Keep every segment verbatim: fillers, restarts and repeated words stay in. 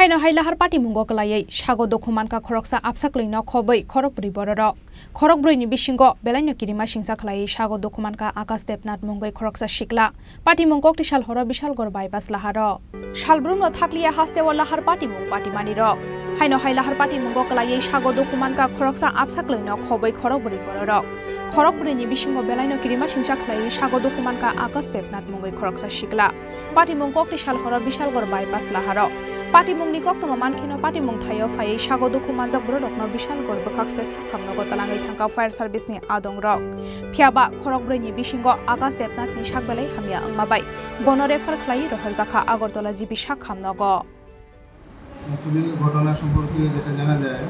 Haino hai lahar patimungo kwlaiwi sago dukhu mankha khoroksa absaklwino khobwi khorokbrwi bororok. Khorokbrwini bisingo belaino kirima singsa khlaiwi sago dukhu mankha Akash Debnath mungwi khoroksa sikla. Patimung kokti sal horo Bishalgarh bypass laharo. Salbrumno thakliya hasteo lahar patimung patimanirok. Haino hai lahar patimungo kwlaiwi sago dukhu mankha khoroksa absaklwino khobwi khorokbrwi bororok. Khorokbrwini bisingo belaino kirima singsa khlaiwi sago dukhu mankha Akash Debnath mungwi khoroksa sikla. Patimung kokti sal horo Bishalgarh bypass laharo. Patimungni koktwma mankheno patimung thaio phaiwi sago dukhu manjak bororokno Bishalgarh bwkhakse sakhamnogo twlangwi thangkha fire service ni adongrok. Phiyaba khorokbrwini bisingo Akash Debnathni sak belai hamya wngma bai bono refer khlaiwi rohorjakha Agartala G B sakhamnogo. Actually ঘটনা সম্পর্কে যেটা জানা যায়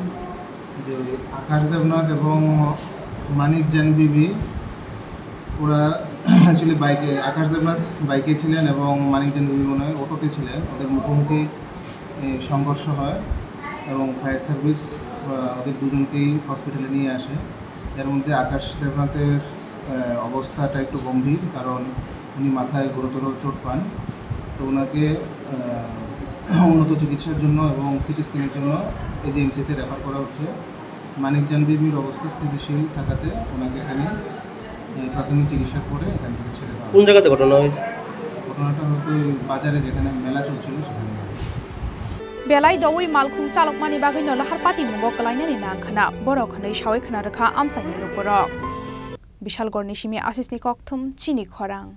যে আকাশ দেবনাথ এবং মানিক জান বিবি ওরা অ্যাকচুয়ালি বাইকে আকাশ দেবনাথ বাইকে ছিলেন এবং মানিক জান বিবি মনে হয় অটোতে ছিলেন। ওদের মুখোমুখি এই সংঘর্ষ হয় এবং ফায়ার সার্ভিস ওদের দুজনকেই হসপিটালে নিয়ে আসে। এর মধ্যে আকাশ দেবনাথের আহ, অবস্থাটা একটু গম্ভীর, কারণ উনি মাথায় গুরুতর চোট পান। তো ওনাকে আহ, উন্নত চিকিৎসার জন্য এবং সিটি স্ক্যানের জন্য এজিএমসিতে রেফার করা হচ্ছে। মানিক জান বিবির অবস্থা স্থিতিশীল থাকাতে ওনাকে এখানে আহ, প্রাথমিক চিকিৎসার পরে এখান থেকে ছেড়ে দেওয়া কোন হয়। জায়গাতে ঘটনা হয়েছে? ঘটনাটা হয়তো ওই বাজারে যেখানে মেলা চলছিল সেখানে। Belai doui malkhung chalokmani bagwino lahar patimungo kwlainani nang khna, borok hwnwi saui khna rwkha amchaini lukurok. Bishalgarhni simi Asisni kokthum chini khorang.